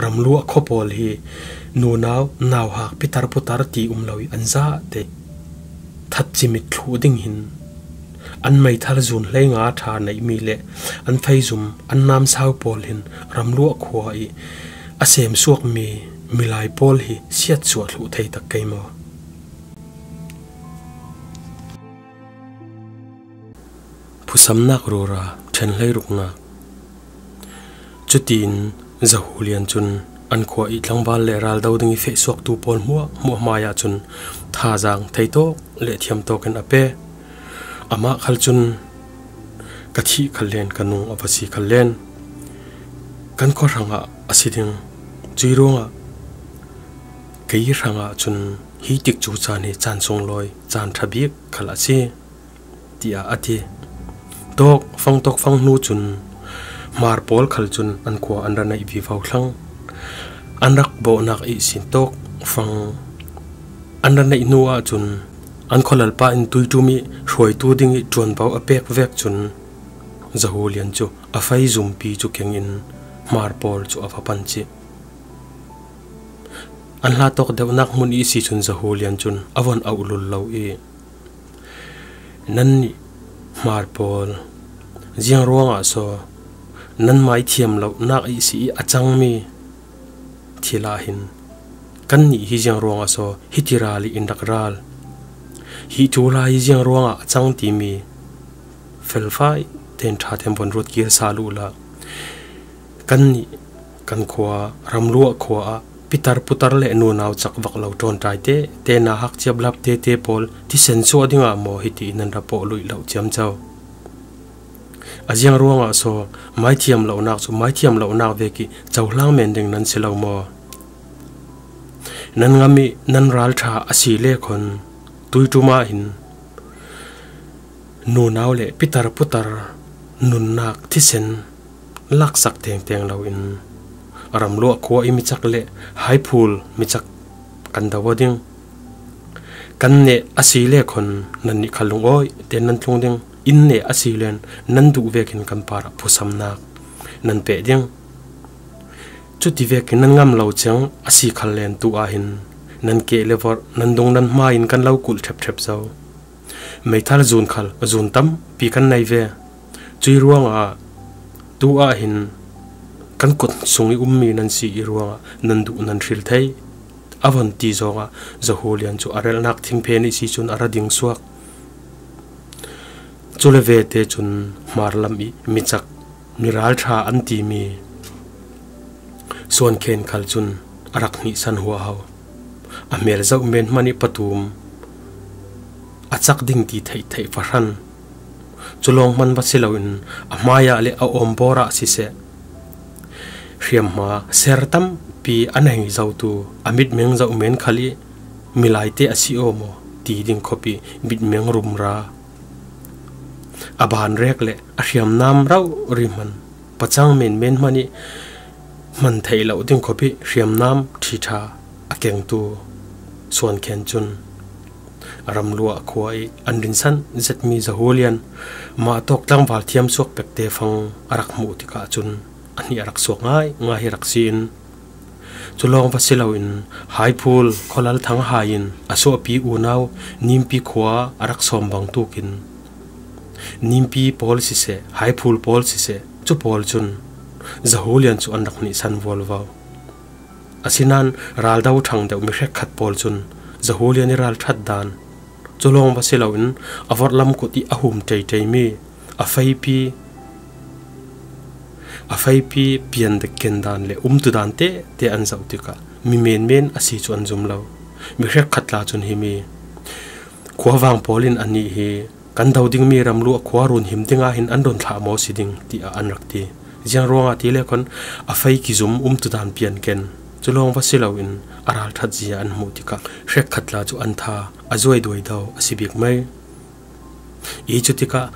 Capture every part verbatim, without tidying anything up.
ramluah khua pawl hi nunau nauhak pitar putar ti um lo i an zate thatcimit thluh ding hin an meithal zun hleinga ṭha neihmi le an feizum an namsau pawl hin ramluah khua i a semsuakmi milai pawl hi siatsuah thluh thei tak kei maw? Phusamnak rura ṭhen hleiruknak. Cutiin Zahulian cun an khua i tlangval le raldo ding i fehsuaktu pawl hmuahhmuah hmaiah cun thazaang theitawk le thiamtawkin a pe. Amah khal cun, "Ka thih khal len, ka nung a va si khal len, kan khua hrangah a si ding. Cui ruangah kei hrangah cun hi tikcu caan hi caan sunglawi, caan ṭha bik khal a si," tiah a ti. Tawkfang tawkfang hnu cun Hmar pawl khal cun an khua an ra neih vivo thlang. An rak bawhnak ihsin tawkfang an ra neih hnu ahcun an khualalpa in tuiṭum i hruaitu ding i ṭuanvo a pek vek cun Zahulian cu a feizumpi cu kengin Hmar pawl cu a va pan cih. An hla tawk deuhnak hmun ihsi cun Zahulian cun a von auh lul lo i, "Nannih Hmar pawl, ziang ruangah so nan maithiam lonak ihsi i a cangmi thil ah hin kannih hi ziang ruangah so hiti ral i in rak ral? Hi thuhla hi ziang ruangah a cang timi felfai ten ṭha ten von ruat kir sal uhla, kannih kan khua, ramluah khua ah pitar putar le nunau cakvak lo ṭawnṭai te te, nauhak ciaplap te te pawl thisen suah dingah maw hiti in nan ra pawh luih loh ciamco? A ziang ruangah so maithiam lonak cu maithiam lonak vek i cohlang men ding nan si lo maw? Nan ngam i nan ralṭha a si le khon tuiṭum ah hin nunau le pitar putar nunnak thisen laksak tengteng loin ramluah khua i micak le haiphul micak kan do aw ding. Kan neh a si le khon nannih khal lungawi te nan tlung ding. In neh a si len nan duh vekin kan parah phusamnak nan peh ding. Cuti vekin nan ngam lo ceng a si khal len tu ah hin nan keh le vorh, nan dung nan hmai in kan lo kulh ṭhepṭhep zo. Meithal zun khal zun tampi kan nei ve. Cui ruangah tu ah hin kan kut sung i ummi nan si i ruangah nan duh nan hril thei, a von ti zawngah Zahulian cu a relhnak thingphen ihsi cun a ra ding suak. Cule vete cun Hmar lam i micak, miralṭha an timi Suan Khen khal cun a rak hnihsan huaho. A hmel zoh men hmanh i patum a cak ding ti theihtheih fahran. Cu lawng hman va si loin a hmaiah le a awmbawr ah siseh, hriamhma ser tampi a nei zotu a mitmeng zoh men khal i, "Milaite a si aw maw?" ti ding khawpi mitmeng rumra, a banrek le a hriamnam rori hman pacang menmen hmanh i hman theih loh ding khawpi hriamnam ṭhiṭha a kengtu Suan Khen cun a ramluah khua i an rinsan zetmi Zahulian mah tawk tlangval thiamsuak pekte fang a rak hmuh tikah cun a hnih a rak suak ngaingai hi rak si in, cu lawng va si loin Haiphul khualal Thang Hai in a suahpi unau Nimpi khua a rak sawm bang tukin Nimpi pawl siseh, Haiphul pawl siseh, cu pawl cun Zahulian cu an rak hnihsan vualvo. Asinain raldo ṭhang deuh mi hrekkhat pawl cun Zahulian i ralṭhat dan, cu lawng va si loin a vorhlam kut i a hum ṭeiṭeimi a feipi, a feipi pian dek ken dan le umtu dan tete an zoh tikah mi menmen a si cu an zum lo. Mi hrekkhat tla cun himi khuavang pawl in anih hi kan do dingmi ramluah khua run him dingah hin an run thlah maw si ding, tiah an rak ti. Ziang ruangah ti le khon a fei kizum umtu dan pian ken, cu lawng va si loin a ralṭhat zia an hmuh tikah hrekkhat tla cu an tha a zuai duai do a si bik mai. I cu tikah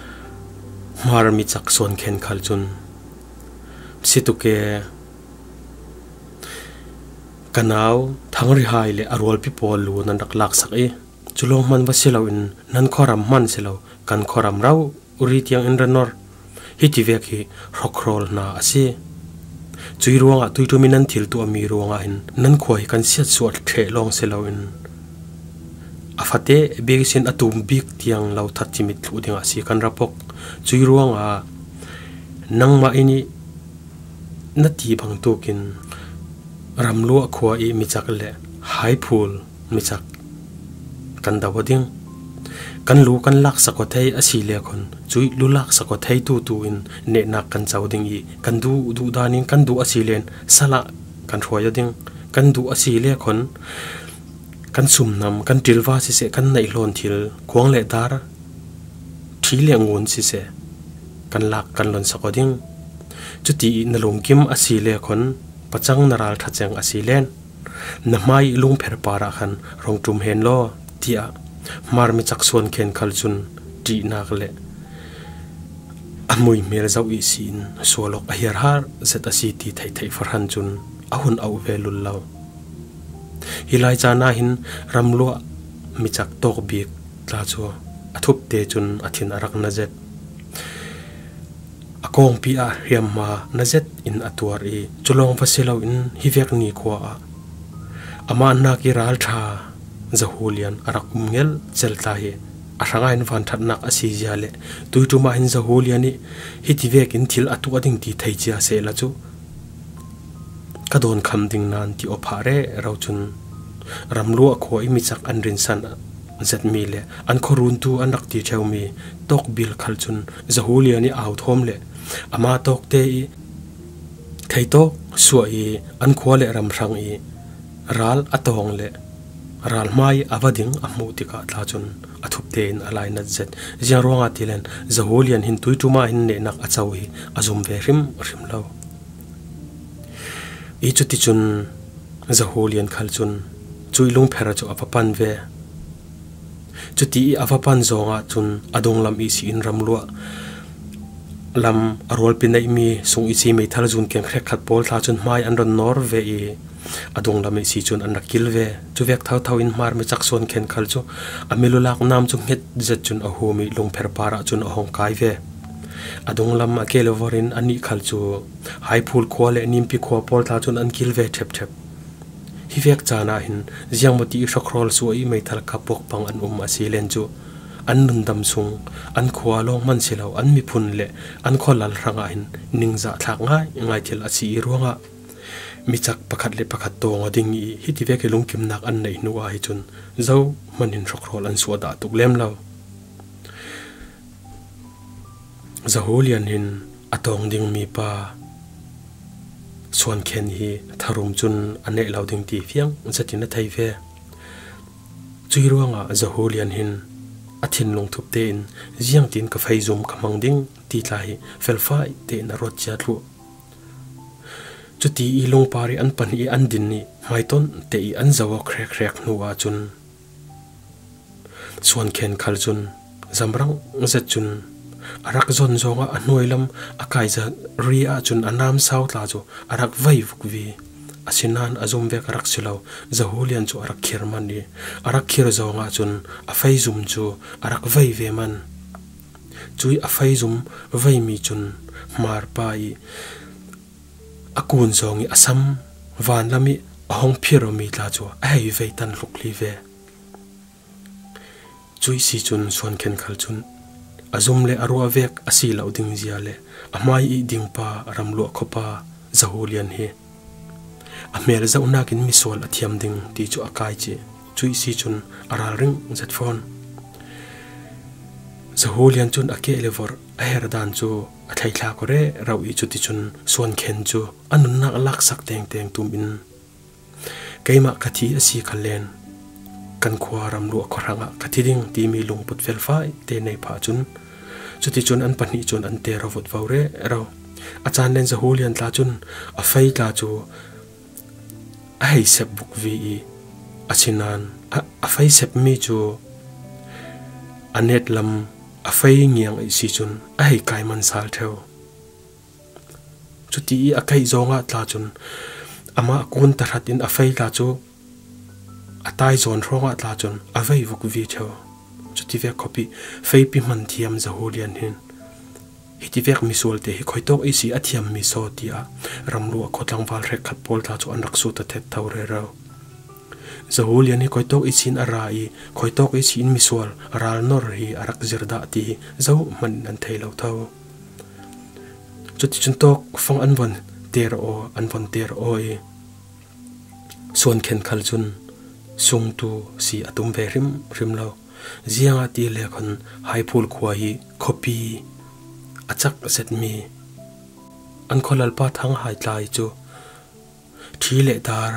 Hmar micak Suan Khen khal cun, "Si tuk e, ka nau Thang Ri Hai le a rualpi pawl lu nan rak laksak i, cu lawng hman va si loin nan khuaram hman si lo, kan khuaram rori tiang in ra nor. Hiti vek hi hrokhrawl hna a si. Cui ruangah tuitumi nan thil tuahmi ruangah hin nan khua hi kan siatsuah ṭheh lawng si loin a fate bik sin a tum bik tiang lo that cimit thluh dingah si kan ra pok. Cui ruangah nangmah in i na ti bangtukin Ramluah khua i micak le Haiphul micak kan do aw ding. Kan lu kan laksak aw thei a si le khon cui lu laksak aw thei tutu in nehnak kan co ding i kan duh duh danin kan duh a si len salah kan hruai aw ding. Kan duh a si le khon kan sumnam, kan ṭilva siseh, kan neih hlawn thil, khuang le dar, ṭhi le ngun siseh, kan lak kan lonsak aw ding. Cuti i na lungkim a si le khon pacang na ralṭha ceng a si len na hmai i lungpher parah khan rong ṭum hen law, tiah Hmar micak Suan Khen khal cun ṭihnak le a mui hmel zoh ihsi in sual awk a hiarhar zet a si ti theihtheih fahran cun a hun auh ve lul lo. Hi lai caan ah hin Ramluah micak tawk bik tla cu a thupte cun a thin a rak na zet. A kawngpi ah hriamhma na zet in a tuar i, cu lawng va si loin hi vek ni khua ah amah hnak i ralṭha Zahulian a rak um ngelcel tla hi a hrangah hin vanṭhatnak a si zia le tuiṭum ah hin Zahulian i hiti vekin thil a tuah ding ti thei cia sehla cu ka dawn kham ding nan ti aw phah rero cun Ramluah khua i micak an rinsan zetmi le an khuaruntu an rak ti ṭheumi tawk bil khal cun Zahulian i au thawm le ama tawkte i theitawk suah i an khua le ram hrang i ral a tawng le ral hmai a va ding a hmuh tikah tla cun a thupte in a lainat zet. Ziang ruangah tilen Zahulian hin tuiṭum ah hin nehnak a co hi a zum ve hrim hrim lo. I cuticun Zahulian khal cun cui lungpher cu a va pan ve. Cuti i a va pan zongah cun a dunglam ihsi in Ramluah lam a rualpi neihmi sung ihsi meithal zun keng hrekkhat pawl tla cun hmai an ron nawr ve i a dunglam ihsi cun an rak kil ve. Cuvek thotho in Hmar micak Suan Khen khal cu a milulak nam cu hnget zet cun a hum i lungpher parah cun a hong kai ve. A dunglam a ke le vor in anih khal cu Haiphul khua le Nimpi khua pawl tla cun an kil ve ṭhepṭhep. Hi vek caan ah hin ziangmawti i hrawkhrawl suah i meithal kha puakpang an um a si len cu an nundam sung an khua lawng hman si lo, an miphun le an khualal hrangah hin ningzah thlak ngaingai thil a si i ruangah micak pakhat le pakhat tawng aw ding i hiti vek i lungkimnak an neih hnu ah hi cun zohman hin hrawkhrawl an suah dah tuk lem lo. Zahulian hin a tawng dingmi pa Suan Khen hi tharum cun a neh lo ding ti fiang zetin a thei ve. Cui ruangah Zahulian hin a thinlung thupte in ziangtin ka feizum ka hmang ding ti tla hi felfai tein a ruat cia thluh. Cuti i lungpar i an pahnih i an din i hmaiton te i an zoh awk hrekhrek hnu ahcun Suan Khen khal cun zamrang zet cun a rak zon zongah a hnuailam a kaizat ri ahcun a namsau tla cu a rak vei vukvi. Asinain a zum vek a rak si lo, Zahulian cu a rak khir man i a rak khir zongah cun a feizum cu a rak vei ve man. Cui a feizum veimi cun Hmar pa i a kun zong i a sam vanlam i a hong phir awmi tla cu a hei vei tan hlukli ve. Cuih si cun Suan Khen khal cun a zum le a ruah vek a si lo ding zia le a hmai i ding pa Ramluah khuapa Zahulian hi a hmel zohnak in misual a thiam ding ti cu a kai cih. Cuih si cun a ralring zet fawn. Zahulian cun a keh le vorh a her dan cu a thleithlak aw rero i cuticun Suan Khen cu a nunnak laksak tengteng tum in keimah ka thi a si kha len kan khua Ramluah khuahrangah ka thi ding timi lungput felfai te nei phah cun cuticun an pahnih cun an te rovut vo rero. A caan len Zahulian tla cun a fei tla cu a hei sep bukvi i asinain a, a fei sepmi cu a netlam a fei ngiang ihsi cun a hei kai man sal ṭheu. Cuti i a kaih zongah tla cun amah a kun tahratin a fei tla cu a tai zawn hrawngah tla cun a vei vukvi ṭheu. Cuti vek khawpih feipi hman thiam Zahulian hin I tivek misual te hi khoitawk i si a thiam mi saw, tiah ramlua khawtlangval hrekkhat pawl tla cu an rak sut a thet tho rero. Zahulian hi khoitawk i sin a ra i, khoitawk i sin misual a ral nor hi a rak zir dah ti hi zohman in an thei lo tho. Cuticun tawk fang an von ter aw, an von ter aw i, Suan Khen khal cun sungtu si a tum ve hrimhrim lo. Ziangahtile khun Haiphul khua hi khuapi a cak zetmi an khualalpa Thang Hai Tlai cu ṭhi le dar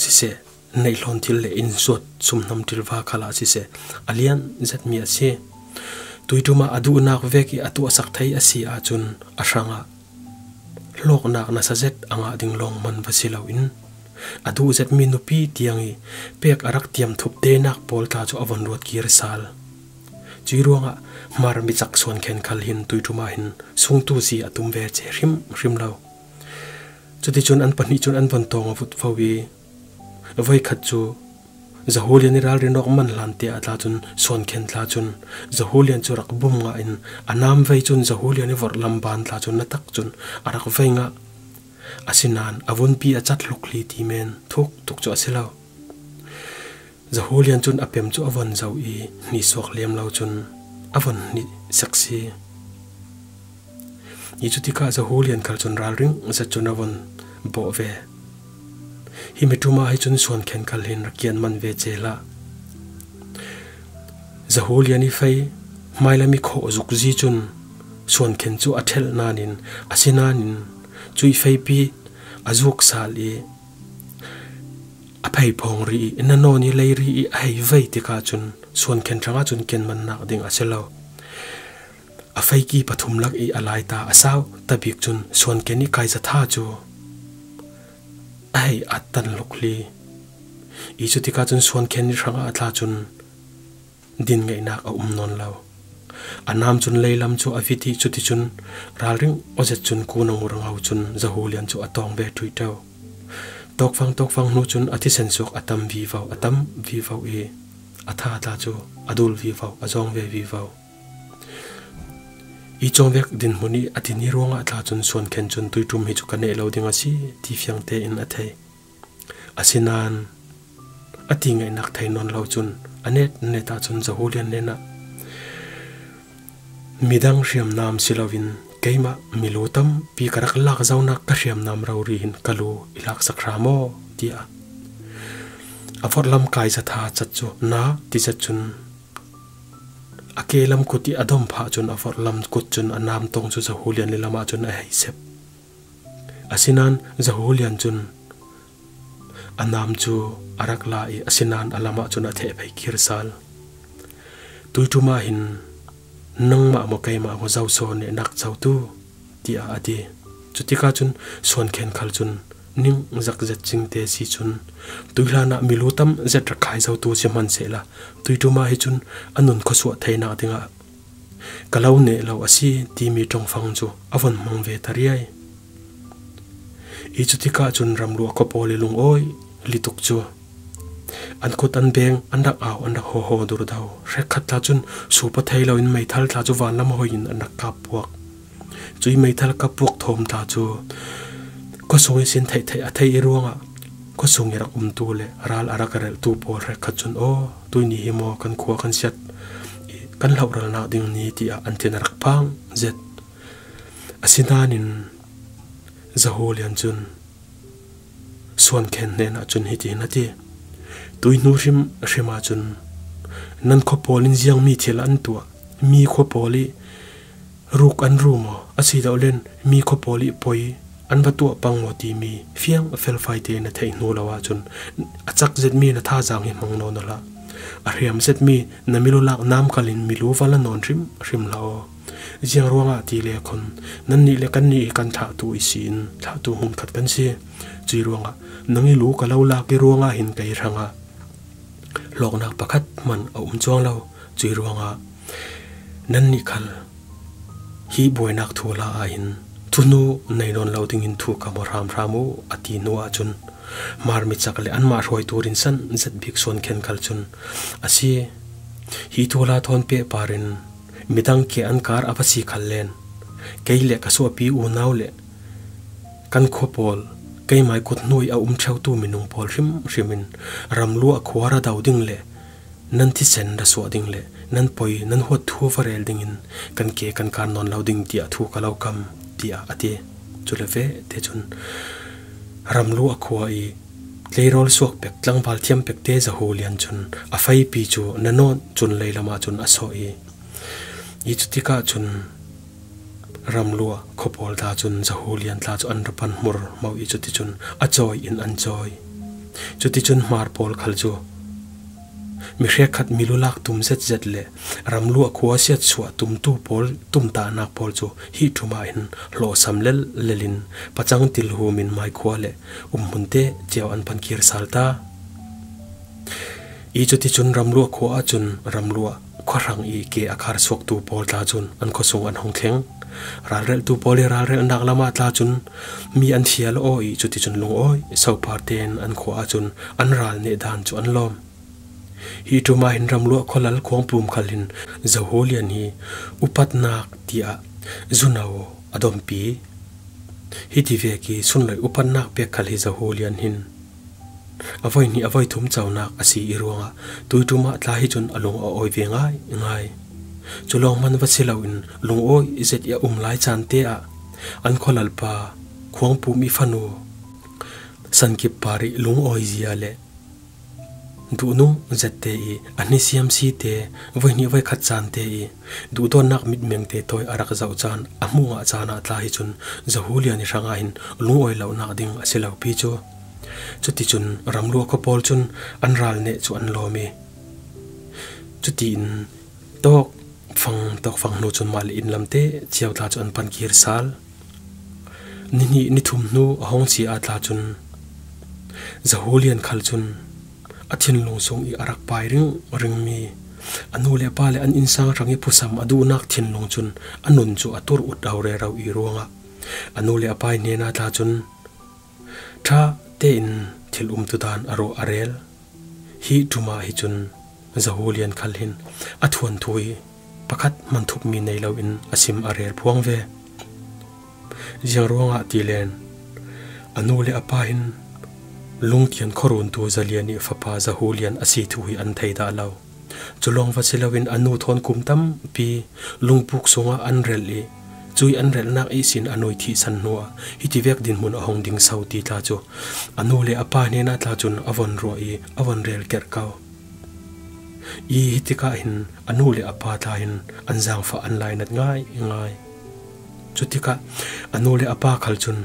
siseh, neih hlawn thil le inn suat sumhnam ṭilva khalah siseh, a lian zetmi a si. Tuiṭum ah a duhnak vek i a tuahsak thei a si ahcun a hrangah hlawknak nasa zet a ngah ding lawng man va si loin, a duh zetmi nupi tiang i pek a rak tiam thup tenak pawl tla cu a von ruat kir sal. Cui ruangah Hmar micak Suan Khen khal hin tuiṭum ah hin sungtu si a tum ve che hrimhrim lo. Cuticun an pahnih cun an von tawng a vut vo i, voikhat cu Zahulian i ralrin awk man hlan te ah tla cun Suan Khen tla cun Zahulian cu rak bum ngah in a nam vei cun Zahulian i vorhlam ban tla cun na tak cun a rak vei ngah. Asinain a vunpi a cat hluk hli ti men thuk tuk cu a si lo. Zahulian cun a pem cu a von zoh i hnihsuak liam lo cun a von hnih sek si. I cutikah Zahulian khal cun ralring zet cun a von bawh ve. Hi mi ṭum ah hi cun Suan Khen khal hin rak kian man ve ce hlah. Zahulian i fei hmailam i khawh zuk zi cun Suan Khen cu a ṭhelh nain, asinain cuih feipi a zuk sal i a phei phawng rih i, na nawn i lei rih i a hei vei tikah cun Suan Khen hrangah cun kian mannak ding a si lo. A feiki pathum lak i a laita a sau tabik cun Suan Khen i kaizatha cu a hei at tan hluk hli. I cutikah cun Suan Khen i hrangah a tla cun din ngeihnak a um nawn lo. A nam cun leilam cu a vit i cuticun ralring aw zet cun kun a ngur ngo cun Zahulian cu a tawng ve ṭuih ṭeu. Tawkfang tawkfang hnu cun a thisen suak a tam vivo, a tam vivo i a tha tla cu a dul vivo, a zawng ve vivo. I cawmvek dinhmun i a din i ruangah tla cun Suan Khen cun tuiṭum hi cu ka neh lo ding a si ti fiang tein a thei. Asinain a ti ngaihnak thei nawn lo cun a net net ahcun Zahulian hnenah, midang hriamnam si loin keimah milu tampi ka rak lak zonak ka hriamnam rori hin ka lu i laksak hram aw, tiah a vorhlam kaizatha cat cu na ti zet cun a ke lam kut i a dom phah cun a vorhlam kut cun a nam tawng cu Zahulian i lam ahcun a hei sep. Asinain Zahulian cun a nam cu a rak la i asinain a lam ahcun a theh phei kir sal. Tuiṭum ah hin nangmah maw keimah maw zoso nehnak cotu, tiah a ti. Cutikah cun Suan Khen khal cun ning zak zet cingte si cun tuihlan ah milu tam zet rak khai zotu si hmansehla tuiṭum ah hi cun a nun khuasuah theinak dingah ka lo neh lo a si timi ṭongfang cu a von hmang ve ta riai. I cutikah cun ramlua khuapawl i lungawi lituk cu an kut an beng an rak au an rak hawhaw durdo. Hrekkhat tla cun supa thei loin meithal tla cu vanlam hoi in an rak kap puak. Cui meithal kap puak thawm tla cu khuasung ihsin theih theih a theih i ruangah khuasung i rak umtu le ral a rak reltu pawl hrekkhat cun, aw, tuihni hi maw kan khua kan siat i kan hlohralnak ding ni, tiah an thin a rak phang zet. Asinain Zahulian cun Suan Khen hnenah cun hitihin a ti, tuihnu hrim hrim ahcun nan khuapawl in ziangmi thil an tuah, mi khuapawl i ruk an ru maw, a si lo len mi khuapawl i poi an va tuah pang maw timi fiang felfai tein na theih hnu lo ahcun a cak zetmi na thazaang hi hmang nawn aw hlah. A hriam zetmi na milu lak nam khal in milu va la nawn hrim hrim hlah aw. Ziang ruangah ti le khun nannih le kannih hi kan thlahtu i si in thlahtu hmunkhat kan si. Cui ruangah nang i lu ka lo lak i ruangah hin kei hrangah hlawknak pakhat hman a um cuang lo. Cui ruangah nannih khal hi buainak thu hla ah hin thunu nei nawn lo dingin thu ka maw hramhram uh, a ti hnu ahcun Hmar micak le anmah hruaitu rinsan zet bik Suan Khen khal cun, a si, hi thu hla thawn pehpar in midang ke an kar a va si khal len Kei le ka suahpi unau le kan khua pawl, keimai kut hnuai a um ṭheutu minung pawl hrimhrim in Ramlua khua ra do ding le nan thisen ra suah ding le nan poi nan huat thu va rel dingin kan ke kan kar nawn lo ding tiah thu ka lo kam, tiah a ti. Cule vete cun Ramlua khua i tleirawl suak pek, tlangval thiam pekte Zahulian cun a feipi cu na nawn cun leilamah cun a sawh i, i cutikah cun Ramlua khua pawl tla cun Zahulian tla cu an ra pan hmur mo i cuticun a cawi in an cawi. Cuticun Hmar pawl khal cu mi hrekkhat mi lulak tum zetzet le Ramlua khua siatsuah tumtu pawl tumtahnak pawl cu hi ṭum ah hin hlawhsam lellel in pacang tilhum in maikhua le umhmunte cio an pan kir sal ta. I cuticun Ramlua khua ahcun Ramlua khuahrang i ke a khar suaktu pawl tla cun an khuasung an hung thleng. Ralrelhtu pawl i ralrelhnak lamah tla cun mi an fial aw i cuticun lungawi sopar tein an khua ahcun an ral neh dan cu an lawm. Hi ṭum ah hin Ramlua khualal Khuangpum khal hin Zahulian hi upatnak tiah zuno a dompi. Hiti vek i sunlawih upatnak pek khal hi Zahulian hin a voi hnih a voi thum conak a si i ruangah tuiṭum ah tla hi cun a lung a awi ve ngaingai. Cu lawng hman va si loin lungawi zet i a um lai caan te ah an khualalpa Khuangpum i fanu Sankip par i lungawi zia le duhnung zette i a hnisiam site voi hnih voi khat caan te i duhdawtnak mitmengte tawi a rak zoh caan a hmuh ngah caan ah tla hi cun Zahulian i hrangah hin lungawi lonak ding a si lopi cu. Cuticun Ramlua khua pawl cun an ral neh cu an lawm i cutiin tawk fang tawk fang hnu cun mah le inn lamte cio tla cu an pan kir sal. Ni hnih ni thum hnu a hung si ah tla cun Zahulian khal cun a thinlung sung i a rak pai ringringmi a nu le pa le an innsang hrang i phusam a duhnak thinlung cun a nun cu a tur ut rau rero i ruangah a nu le a pa i hnenah tla cun ṭha tein thil umtu dan a ruah a rel. Hi ṭum ah hi cun Zahulian khal hin a thuanthu i pakhat hman thupmi nei loin a sim a rel phuang ve. Ziang ruangah ti len a nu le a pa hin Lungtian khuaruntu Zalian i fapa Zahulian a si thu hi an thei dah lo. Cu lawng va si loin a nu thawn kum tampi lungpuk sungah an relh i cuih an relhnak ihsin a nu i thihsan hnuah hiti vek dinhmun a hung ding so ti tla cu a nu le a pa hnenah tla cun a von ruah i a von rel kerh ko. I hitikah hin a nu le a pa tla hin an zaangfah an lainat ngaingai. Cutikah a nu le a pa khal cun,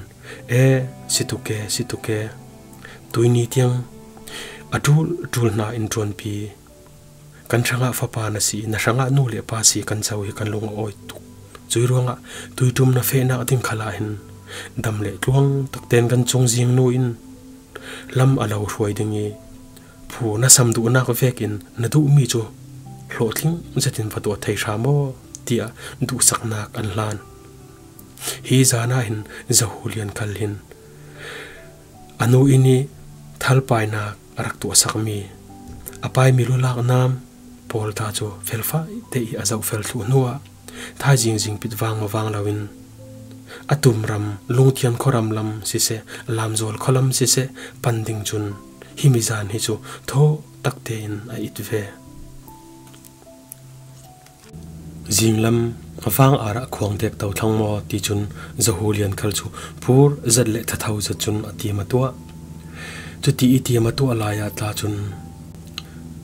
"E, si tuk e, si tuk e, tuini tiang a ṭul ṭul hna in ṭuanpi kan hrangah fapa na si i na hrangah nu le pa si kan co hi kan lung a awi tuk. Cui ruangah tuiṭum na fehnak ding khalah hin dam le tluang takten kan cungzing nu in lam a lo hruai ding i phu na sam duhnak vekin na duhmi cu hlawhtling zetin va tuah thei hram aw," tiah duhsaknak an hlan. Hi zan ah hin Zahulian khal hin a nu inn i thalpainak a rak tuahsakmi a paimi lulak nam pawl ta cu felfai te i a zohfel thluh hnuah thaizing zingpit vang maw vang loin a tumram Lungtian khuaram lam siseh, Lamzawl khualam siseh pan ding cun himi zan hi cu thaw takte in a it ve. Zinglam vang arah khuang tek to thlang maw ti cun Zahulian khal cu phur zet le thatho zet cun a tiam a tuah. Cuti i tiam a tuah lai ah tla cun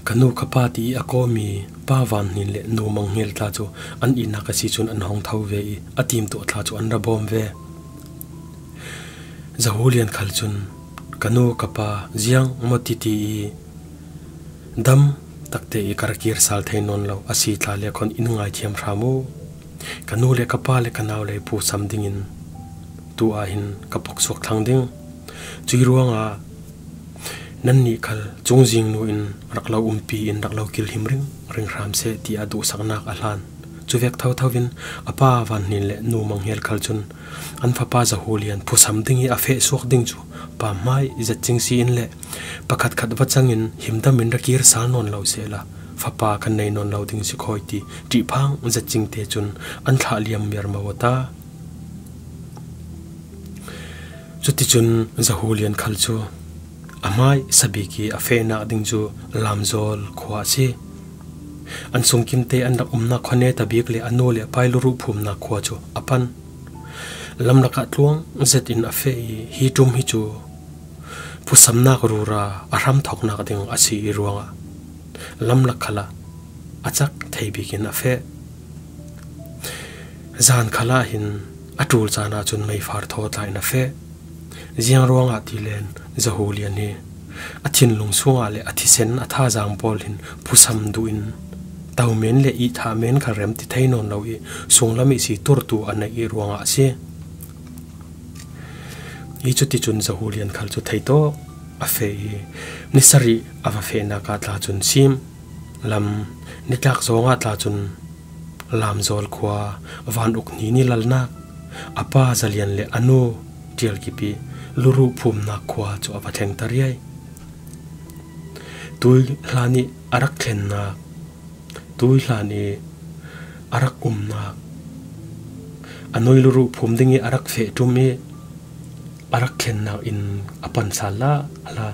ka nu ka pa ti i a kawmi Pa Van Hnin le Nu Mang Hngel tla cu an ihnak a si cun an hong tho ve i a tim tuah tla cu an ra bawm ve. Zahulian khal cun ka nu ka pa ziang maw titi i dam takte i ka ra kir sal thei nawn lo a si tla le khon in ngaithiam hram u. Ka nu le ka pa le ka nau lei phu sam dingin tu ah hin ka pok suak thlang ding. Cui ruangah nannih khal cungzing nu in rak lo umpi in rak lo kilhim ring ring hram seh tiah duhsaknak a hlan. Cuvek thotho in a pa Van Hnin le Nu Mang Hngel khal cun an fapa Zahulian phu sam ding i a feh suak ding cu pa hmai zet cing si in le pakhat khat va cang in himdam in ra kir sal nawn lo sehla fapa kan nei nawn lo ding si khawi ti ṭihphang zet cing te cun an thlah liam miarmo a ta. Cuticun Zahulian khal cu a hmai sabik i a fehnak ding cu Lamzawl khua a si. An sungkimte an rak umnak khuaneta bik le a nu le a pa i luruh phumnak khua cu a pan. Lamlak ah tluang zet in a feh i hi ṭum hi cu phusamnak rura a hramthawknak ding a si i ruangah lamlak khal ah a cak thei bik in a feh. Zan khal ah hin a ṭul caan ahcun meifar thaw tla in a feh. Ziang ruangah ti len Zahulian hi a thinlung sungah le a thisen a thazaang pawl hin phusam duh in to men le ihthah men kha rem ti thei nawn lo i sunglam i si turtu a neih i ruangah a si. I cuticun Zahulian khal cu theitawk a feh i ni sarih a va fehnak ah tla cun sim lam, nitlak zawng ah tla cun Lamzawl khua vanuk hni ni lalnak, a pa Zalian le a nu Ṭialkip i luruh phumnak khua cu a va thleng ta riai. Tui hlan i a rak thlennak, tui hlan i a rak umnak, a nu i luruh phum ding i a rak feh ṭum i a rak thlennak in a pan sal la hla.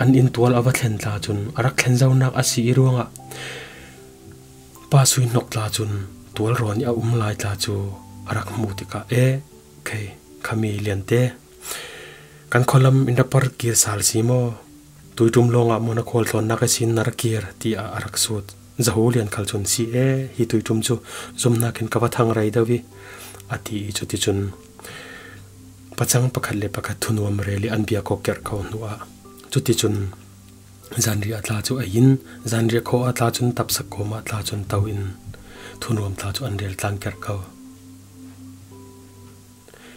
An inn tual a va thlen tla cun a rak thlen zonak a si i ruangah Pa Sui Hnok tla cun tualrawn i a um lai tla cu a rak hmuh tikah, e, khei, khami Liante, kan khualam in ra par kir sal si maw? Tuiṭum lawngah maw na khualtlawnnak ihsin na ra kir? Tiah a rak sut. Zahulian khal cun, si e, hi tuiṭum cu zumhnak in ka va thang rei deuh i, a ti i cuticun pacang pakhat le pakhat thunuam rel i an biak aw kerh ko hnuah cuticun zanriah tla cu ei in, zanriah khawh ah tla cun tapsak kawm ah tla cun to in thunuam tla cu an rel tlang kerh ko.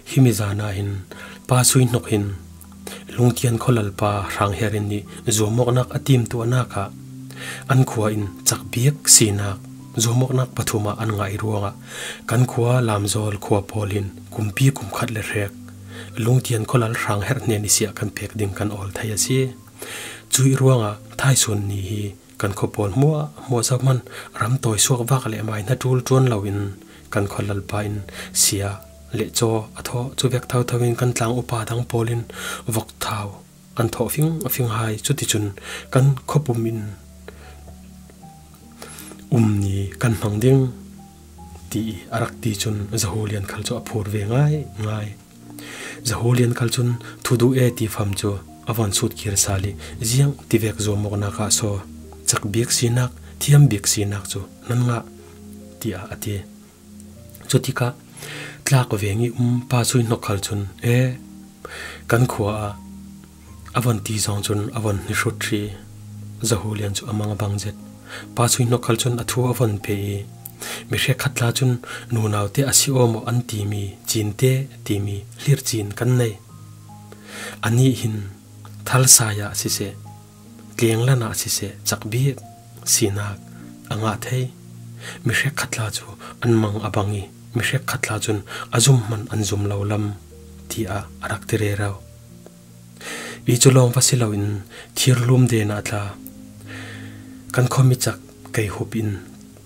Himi zan ah hin Pa Sui Hnok hin Lungtian khualalpa Hrang Her in nih zuamawknak a timtuahnak ah an khua in cakbik sinak, zuamawknak pathum ah an ngah i ruangah kan khua Lamzawl khua pawl hin kumpi kum khat le hrek Lungtian khualal Hrang Her hnen i siah kan pek ding kan awl thei a si. Cuih ruangah thaisun ni hi kan khua pawl hmuahhmuah zohman ram tawi suak vak le mai hna ṭul ṭuan loin kan khualalpa in sia le caw a thawh. Cu vek thotho in kan tlang upa dang pawl in vok thau an thawh fingfing hai. Cuticun kan khuapum in um ni kan hmang ding, ti i a rak ti cun Zahulian khal cu a phur ve ngaingai. Zahulian khal cun, thu duh e ti fam cu a von sut kir sal i, ziang tivek zuamawknak ah saw cakbik sinak, thiambik sinak cu nan ngah, tiah a ti. Cutikah tlak veng i um Pa Sui Hnok khal cun, e, kan khua ah a von ti zong cun a von hnihrut hrih. Zahulian cu a mang a bang zet. Pa Sui Hnok khal cun a thu a von pe i, mi hrekkhat tla cun nunau te a si aw maw an timi cinte timi hlircin kan nei. Anih hin thalsai ah siseh, tlenglan ah siseh, cakbik sinak a ngah thei. Mi hrekkhat tla cu an mang a bang i, mi hrekkhat tla cun a zum hman an zum lo lam, tiah a rak ti rero. I cu lawng va si loin thirlum den ah tla kan khuami cak kei hup in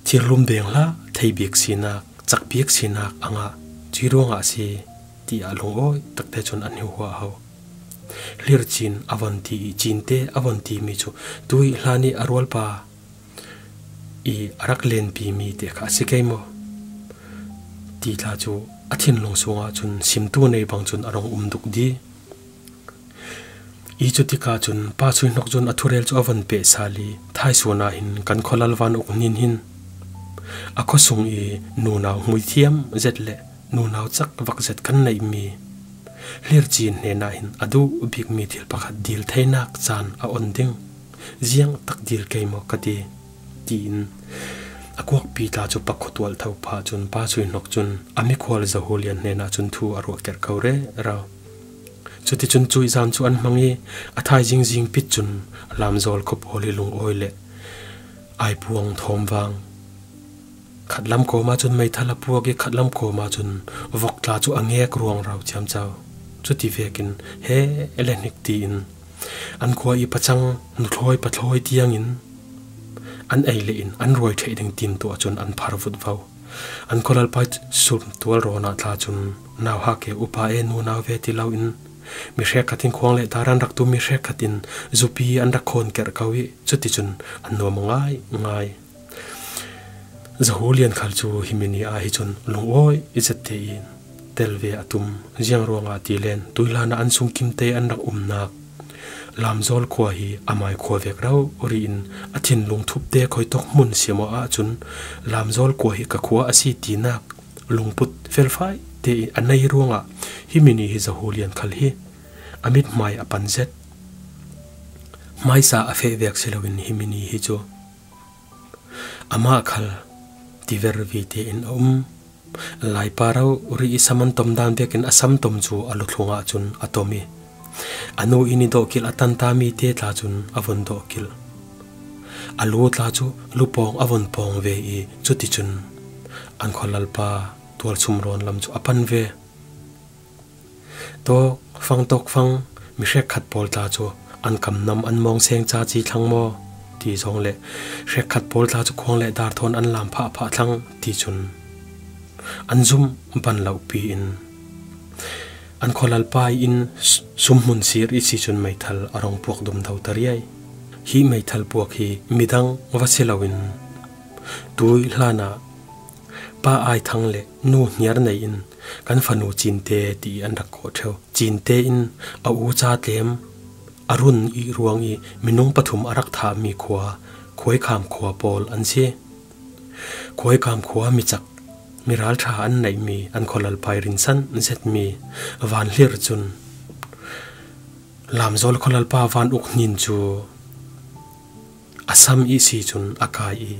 thirlum deng hlah thei bik sinak, cakbik sinak a ngah. Cuih ruangah a si, tiah lungawi takte cun an hi huahho. Hlircin a von ti i cinte a von timi cu tuih hlan i a rualpa i a rak lenpimi te kha a si kei maw? Ti tla cu a thinlung sungah cun simtu nei bang cun a rung um duk di. I cutikah cun Pa Sui Hnok cun a thurel cu a von peh sal i, thaisun ah hin kan khualal Van Uk Hnin hin a khuasung i nunau hmuithiam zet le nunau cak vak zet kan neihmi Hlircin hnenah hin a duh bikmi thil pakhat dil theinak caan a on ding. Ziang tak dil kei maw ka ti, tiin a kuakpi tla cu pakhuatual tho pah cun Pa Sui Hnok cun a mikhual Zahulian hnenah cun thu a ruah kerh ko rero. Cuticun cuih zan cu an hmang i a thaizing zingpit cun Lamzawl khuapawl i lungawi le aipuang thawmvang, khatlam kawm ahcun meithal a puak i khatlam kawm ahcun vok tla cu a ngek ruangro ciamco. Cuti vekin he le hnik tiin an khua i pacang nuthlawi pathlawi tiangin an ei le in an ruai ṭheh ding timtuah cun an phar vutvo. An khualalpa sum tual rawnah tla cun, nauhak e, upa e, nunau ve ti loin, mi hrekkhat in khuang le dar an rak tum, mi hrekkhat in zupi an rak khawn kerh ko i, cuticun an nuam a ngai ngai. Zahu lian khal cu himi ni ah hi cun lungawi i zette in tel ve a tum. Ziang ruangah ti len, tuihlan ah an sungkimte an rak umnak Lamzawl khua hi amai khua vek rori in a thinlung thupte khoitawk hmun siamaw ahcun Lamzawl khua hi ka khua a si tinak lungput felfai tein a nei ruangah himi ni hi zahu lian khal hi a mithmai a pan zet. Hmaisa a feh vek si loin himi ni hi cu amah khal tiver vite in a um. Laipa rori i sam an tom dan vekin a sam tom cu a lutlung ahcun a tom i, a nu in i dawhkilh a tanta mi te tla cun a von dawhkilh. A lu tla cu lupawng a von pawng ve i, cuticun an khualalpa tualchum rawn lam cu a pan ve. Tawk fang, tawk fang, mi hrekkhat pawl tla cu an kamnam an mawngseng caci thlang maw ti zong le hrekkhat pawl tla cu khuang le dar thawn an lam phahphah thlang ti cun an zumh ban lo pi in an khualalpa i inn sumhmun sir i si cun meithal a rong puak dum do ta riai. Hi meithal puak hi midang va si loin tui hlanah Pa Ai Thang le Nu Hniar Nei in kan fanu Cinte ti an rak kawh ṭheu. Cinte in a uca tlem a run i ruang i minung pathum a rak thahmi khua Khuaikham khua pawl an si. Khuaikham khua micak miralṭha an neihmi an khualalpa i rinsan zetmi Vanhlir cun Lamzawl khualalpa Van Uk Hnin cu a sam i si cun a kai i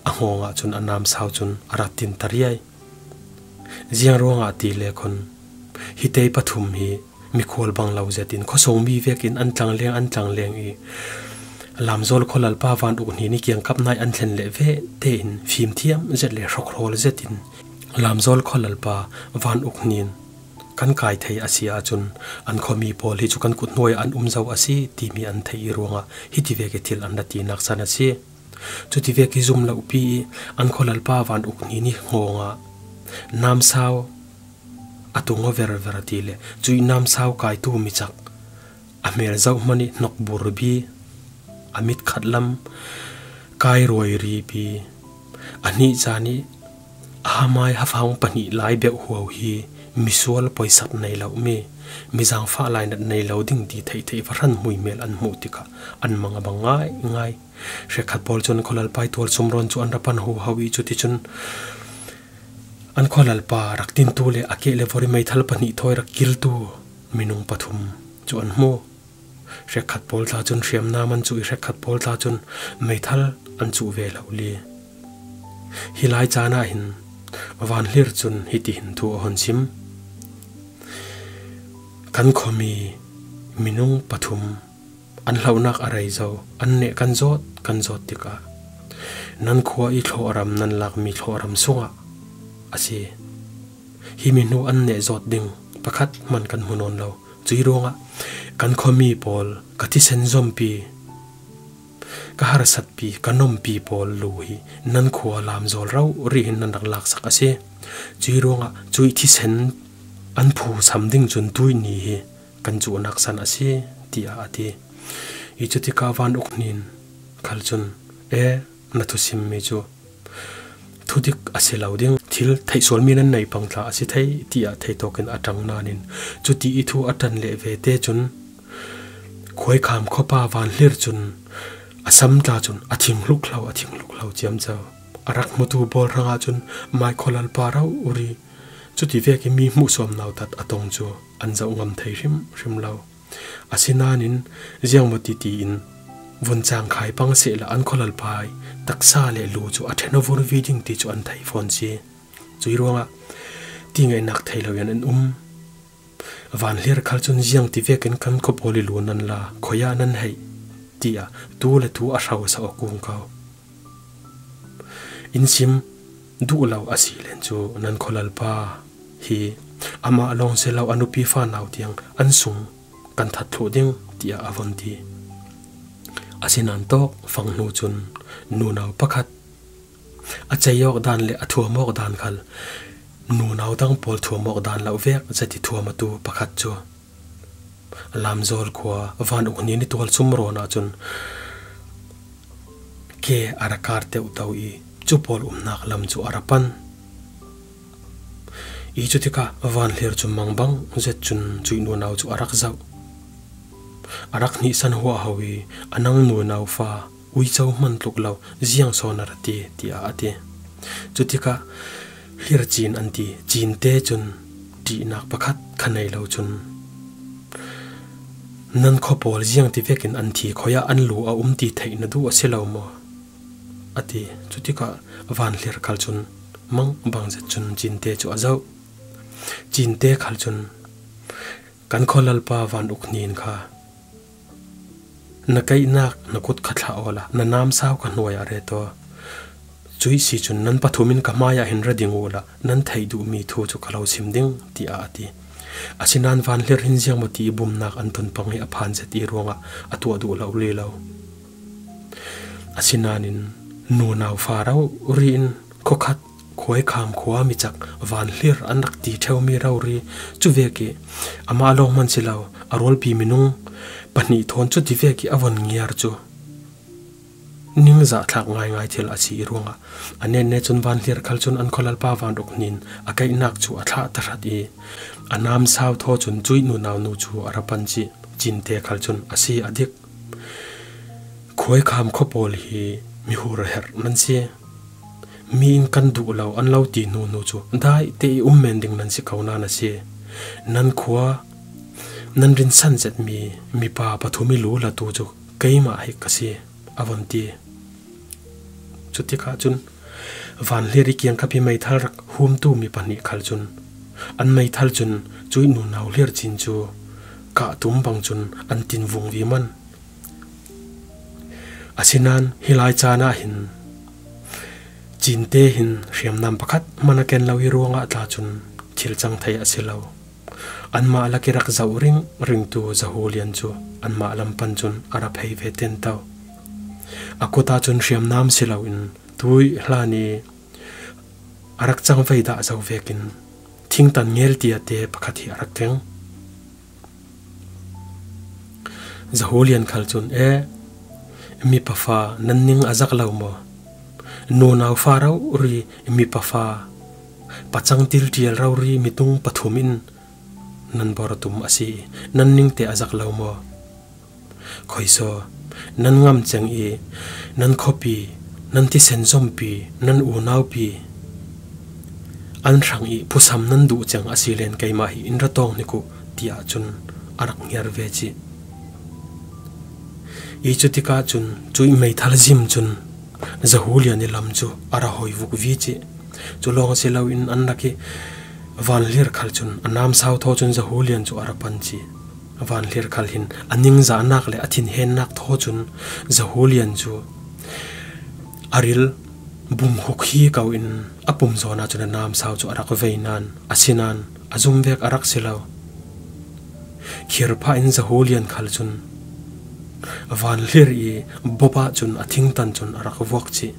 a hngawng ahcun a namsau cun a rat tin ta riai. Ziang ruangah ti le khun hite pathum hi mikhual bang lo zetin khuasung mi vekin an tlangleng, an tlangleng i Lamzawl khualalpa Van Uk Hnin i kiangkap nai an thlen leh ve tein fimthiam zet le hrokhrawl zetin Lamzawl khualalpa Van Uk Hnin kan kai thei a si ahcun an khuami pawl hi cu kan kut hnuai ah an um zo a si timi an theih i ruangah hiti vek i thil an ra tinak san a si. Cuti vek i zum lo pi i an khualalpa Van Uk Hnin i hngawng ah namsau a tung aw verver a ti le cuih namsau kaitu micak a hmel zoh hmanh i hnok burbi, a mit khat lam kai ruai ripi, a hnih caan i a hamai hafang pahnih lai beuh huau hi misual poisat nei lomi, mi zaangfah lainat nei lo ding ti theihtheih va hran hmuihmel an hmuh tikah an mang a bang ngaingai. Hrekkhat pawl cun khualalpa i tualchum rawn cu an ra pan huhau i cuticun an khualalpa rak tintu le a keh le vori meithal pahnih thawi rak kiltu minung pathum cu an hmu. Hrekkhat pawl tla cun hriamnam an cuh i hrekkhat pawl tla cun meithal an cuh ve lo li. Hi lai caan ah hin Vanhlir cun hitihin thu a hun sim. Kan khuami minung pathum an hlohnak a rei zo, an neh kan zawt, kan zawt tikah nan khua i thlawhram, nan lakmi thlawhram sungah a si. Himi hnu an neh zawt ding pakhat hman kan hmu nawn lo. Cuih ruangah kan khuami pawl, ka thisen zompi, ka harsatpi, ka nompi pawl lu hi nan khua Lamzawl rori hin nan rak laksak a si. Cuih ruangah cuih thisen an phu sam ding cun tuihni hi kan cuhnak san a si, tiah a ti. I cutikah Van Uk Hnin khal cun, e, na thusimmi cu thudik a si lo ding, thil theihsualmi nan nei pang tla a si thei, tiah theitawkin a ṭang nain cuti i thu a ṭan leh ve te cun Khuaikham khuapa Vanhlir cun a sam tla cun a thing hluk hlo, a thing hluk hlo ciamco. A rak hmutu pawl hrangah cun mai khualalpa rori cuti vekin mi hmuhsuam nautat a tong cu an zoh ngam thei hrimhrim lo. Asinain ziangmaw titi in vun cangkhai pang sehla an khualalpa i taksa le lu cu a ṭhen aw vurvi ding ti cu an thei fawn si. Cuih ruangah ti ngaihnak thei lo in an um. Vanhlir khal cun ziang ti vekin kan khuapawl i lu nan la, khuaia nan hei, tiah tu le tu a hrosa aw kung ko. In sim duh lo a si len cu nan khualalpa hi amah lawng si lo a nupi fanau tiang an sung kan that thluh ding, tiah a von ti. Asinain tawk fang hnu cun nunau pakhat A cei awk dan le a thuam awk dan khal nunau dang pawl thuam awk dan loh vek zet i thuam a tu pakhat cu Lamzawl khua van uk hnin i tualsum rawn ahcun ke a ra kar teuhto i cu pawl umnak lam cu a ra pan i cutikah Van Hlir cu mangbang zet cun cuih nunau cu a rak zoh. A rak hnihsan huahho i a nang nunau fa uico hman tluk lo ziang sawn a ra ti, tiah a ti. Cutikah Hlir Cin an ti Cinte cun ṭihnak pakhat kha nei lo cun nan khuapawl ziang ti vekin an thi khoi ah an lu a um ti theih na duh a si lo maw? A ti. Cutikah Van Hlir khal cun mangbang zet cun Cinte cu a zoh. Cinte khal cun kan khualalpa Van Uk Hnin kha na kaihnak na kut kha thlah awla na namsau kha hnuai ah ret aw. Cuih si cun nan pathum in ka hmaiah hin ra ding uhla nan theih duhmi thu cu ka lo sim ding, tiah a ti. Asinain Van Hlir hin ziangmaw ti i bumnak an ton pang hi a phan zet i ruangah a tuah duh lo rih lo. Asinain nunau fa rori in khuakhat Khuaikham khua mi cak Van Hlir an rak ti ṭheumi rori cu vek i amah lawng hman si lo, a rualpi minung pahnih thawn cu ti vek i a von ngiar cu ningzah thlak ngaingai thil a si i ruangah a nenne cun Van Hlir khal cun an khualalpa Van Uk Hnin a kaihnak cu a thlah tahrat i a namsau thaw cun cuih nunau nu cu a ra pan cih Cinte khal cun a si a dik. Khuaikham khuapawl hi mi hur herh nan si. Mi in kan duh lo an lo ti hnu hnu cu dai te i um men ding nan si ko nain a si. Nan khua nan rinsan zetmi mipa pathum i lu latu cu keimah hi ka si, a von ti. Cutikah cun Van Hlir i kiangkap i meithal rak humtu mi pahnih khal cun an meithal cun cuih nunau Hlir Cin cu kah tum bang cun an tin vung viman. Asinain hi lai caan ah hin Cinte hin hriamnam pakhat hman a ken lo i ruangah tla cun thil cang thei a si lo. Anmah lak i rak zoh ringringtu Zahulian cu anmah lam pan cun a ra phei ve tento. A kut ahcun hriamnam si loin tuih hlan i a rak cang vei dah zo vekin thingtan ngel tiate pakhat hi a rak keng. Zahulian khal cun, "E, mipa fa nan ning a zak lo maw? Nunau fa rori mipa fa pacang tilṭial rori mitung pathum in nan bor a tum a si i nan ning te a zak lo maw? Khoisaw, nan ngam ceng i nan khuapi, nan thisen zompi, nan unaupi an hrang i phusam nan duh ceng a si len keimah hi in ra tawng hnik uh," tiah cun a rak ngiar ve cih. I cutikah cun cuih meithal zim cun Zahulian i lam cu a ra hoi vuk vi cih. Cu lawng si loin an rak i Van Hlir khal cun a namsau thaw cun Zahulian cu a ra pan cih. Van Hlir khal hin a ningzahnak le a thinhennak thaw cun Zahulian cu a ril bum huk hi ko in a pum zawn ahcun a namsau cu a rak vei nain, asinain a zum vek a rak si lo. Khir phah in Zahulian khal cun Van Hlir i bop ahcun a thingtan cun a rak vuak cih.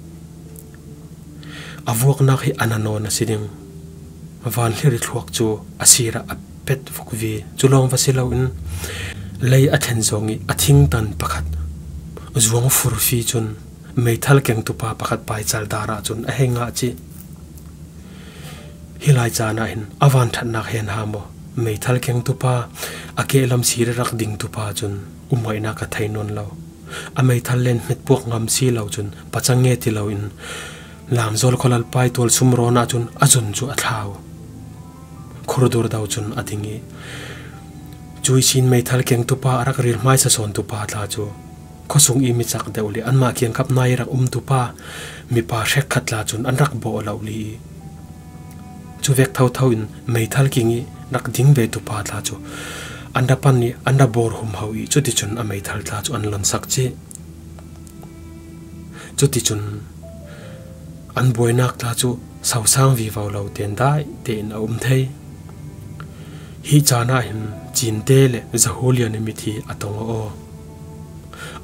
A vuaknak hi a na nawn a si ding. Van Hlir i thluak cu a sir ah a pet vuk vi. Cu lawng va si loin lei a thlen zong i a thingtan pakhat zuang furfi cun meithal kengtu pa pakhat paical dar ahcun a hei ngah cih. Hi lai caan ah hin a vanṭhatnak hen ha maw? Meithal kengtu pa, a kehlam sir i rak dingtu pa cun umngaihnak a thei nawn lo. A meithal len hmetpuak ngam si lo cun pacang nge ti loin Lamzawl khualalpa i tualsum rawn ahcun a zun cu a thlau. Khurdur do cun a ding i cuih sin meithal kengtu pa a rak ril hmaisa sawntu pa tla cu khuasung i mi cak deuh le anmah kiangkap nai rak umtu pa mipa hrekkhat tla cun an rak bawh lo li i cu vek thotho in meithal king i rak ding ve tu pa tla cu an ra pan i an ra bawr humho i cuticun a meithal tla cu an lonsak cih. Cuticun an buainak tla cu sosang vivo lo tein dai tein a um thei. Hi caan ah hin Cinte le Zahulian i mit hi a tong aw.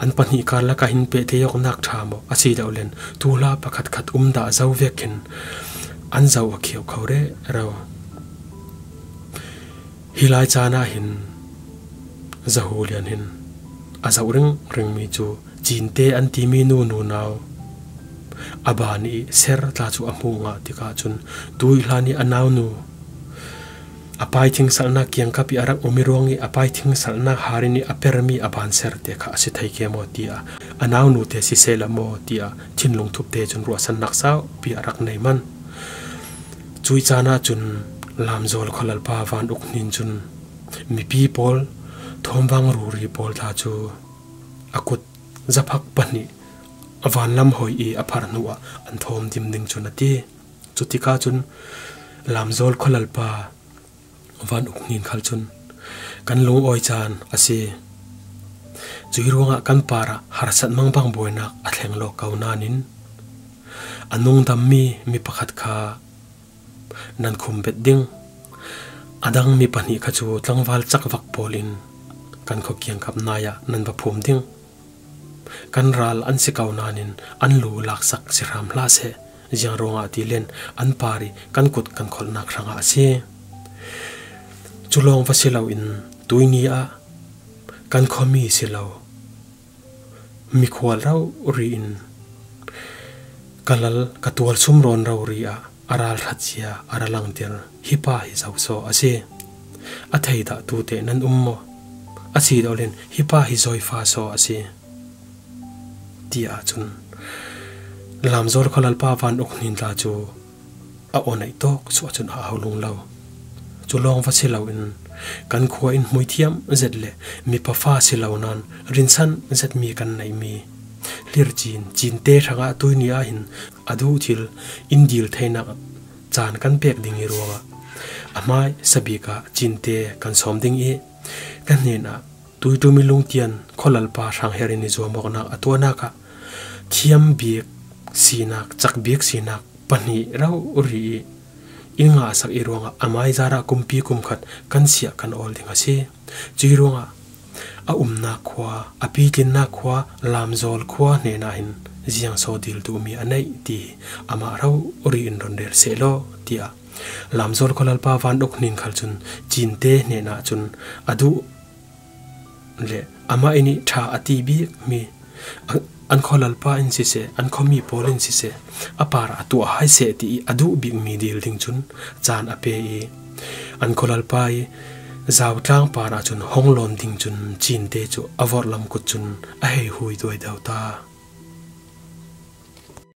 an pahnih kar laka hin pehte awknak ṭha maw a si lo len, tuhla pakhatkhat um dah zo vekin an zoh a khiau kho rero. Hi lai caan ah hin Zahu Lian hin a zoh ringringmi cu Cinte an timi nu nunau a ban i ser tla cu a hmuh ngah tikah cun, tu i hlan i a naunu a paithing salhnak kiangkap i a rak um i ruang i a paithing salhnak harin i a permi a ban ser te kha a si thei ke maw tiah a naunu te siseh la maw tiah thinlung thup te cun ruahsannak saupi a rak nei man. Cuih caan ah cun Lamzawl khualalpa Van Uk Hnin cun mipi pawl, thawmvang ruri pawl tla cu a kut zaphak pahnih a vanlam hoi i a pharh hnuah an thawm dim ding cun a ti. Cutikah cun Lamzawl khualalpa Van Uk Hnin khal cun, "Kan lungawi caan a si. Cuih ruangah kan parah harsat mangbang buainak a thleng lawk ko nain a nungdammi mi pakhat kha nan khum bet ding. A dang mi pahnih kha cu tlangval cakvak pawl in kan khua kiangkap nai ah nan va phum ding. Kan ral an si ko nain an lu laksak si hram hlah seh. Ziang ruangah ti len an par i kan kut kan kholhnak hrangah a si. Cu lawng va si loin tuini ah kan khuami si lo mikhual rori in ka lal ka tualsum rawn rori ah a ralhrat cia a ra langter hi pa hi zo saw a si. A theidahtu te nan um maw? A si lo len hi pa hi zawifa saw a si," tiah cun Lamzawl khualalpa Van Uk Hnin tla cu a aw neih tawk suah cun a au lung lo. Cu lawng va si loin kan khua in hmuithiam zet le mipa fa si lo nain rinsan zetmi kan neihmi Hlircin Cinte hrangah tuini ah hin a duh thil in dil theinak caan kan pek ding i ruangah a hmaisa bik ah Cinte kan sawm ding i, kan hnenah tuiṭum i lungtian khualalpa Hrang Her in i zuamawknak a tuahnak ah thiam bik sinak, cak bik sinak pahnih rori i in ngahsak i ruangah amai zarah kumpi kumkhat kan siah kan awl ding a si. Cuih ruangah a umnak khua, a pitlinnak khua, Lamzawl khua hnenah hin ziang saw dil duhmi a neih ti hi amah rori in run rel sehlaw, tiah Lamzawl khualalpa Van Uk Hnin khal cun Cinte hnenah cun a duh le amah in i ṭha a ti bikmi a, an khualalpa in siseh, an khuami pawl in siseh, a parah a tuah hai seh ti i a duh bikmi dil ding cun caan a pe i, an khualalpa i zautlang parah cun hong lawn ding cun Cinte cu a vorhlam kut cun a hei hui duai deuh ta.